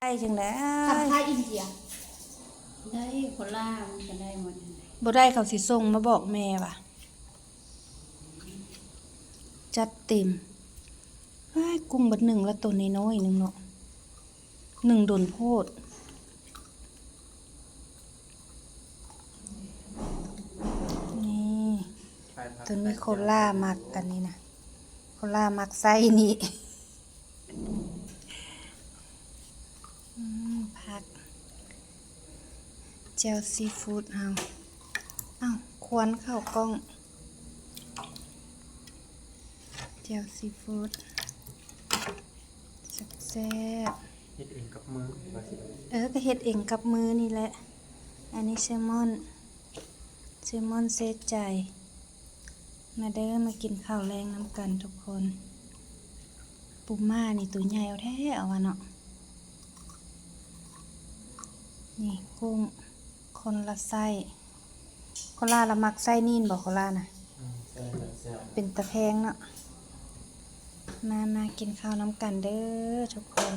ໄດ້ຈັ່ງໃດ? ທຳໄທອິນເດຍ ໄດ້ ໂຄລາ ມັນກໍໄດ້ໝົດຫັ້ນແຫຼະ. ບໍ່ໄດ້ ເຂົາຊິສົ່ງມາບອກແມ່ວ່າ ຈັດເຕັມ. ວ້າຍ ກຸ້ງເບິດໜຶ່ງລະ ໂຕນ້ອຍໆໜຶ່ງເນາະ ໜຶ່ງດົນໂພດ. ນີ້ ໂຕນີ້ໂຄລາມັກອັນນີ້ນະ ໂຄລາມັກໄສ້ນີ້. ອືມ ຜັກ ແຈ່ວຊີຟູດເຮົາ. ອ້າວ ຄວັນເຂົ້າກ້ອງ. ແຈ່ວຊີຟູດແຊບໆ. ເຮັດເອງກັບມືວ່າຊິ. ເອີ ກໍເຮັດເອງກັບມືນີ້ແຫຼະ. ອັນນີ້ແຊມອນ ແຊມອນເສຍໃຈ. ມາເດີ ມາກິນເຂົ້າແລງນຳກັນທຸກຄົນ. ປູມ້ານີ້ໂຕໃຫຍ່ເອົາແທ້ເອົາວ່າເນາະ. ນີ້ກຸ້ງ ຄົນລະໄສ້. ໂຄລາລະມັກໄສ້ນີ້ບໍ? ໂຄລານະ ອືມ ໄສ້ແຊບໆ ເປັນຕາແພງເນາະ. ມາ ມາກິນເຂົ້ານຳກັນເດີທຸກຄົນ.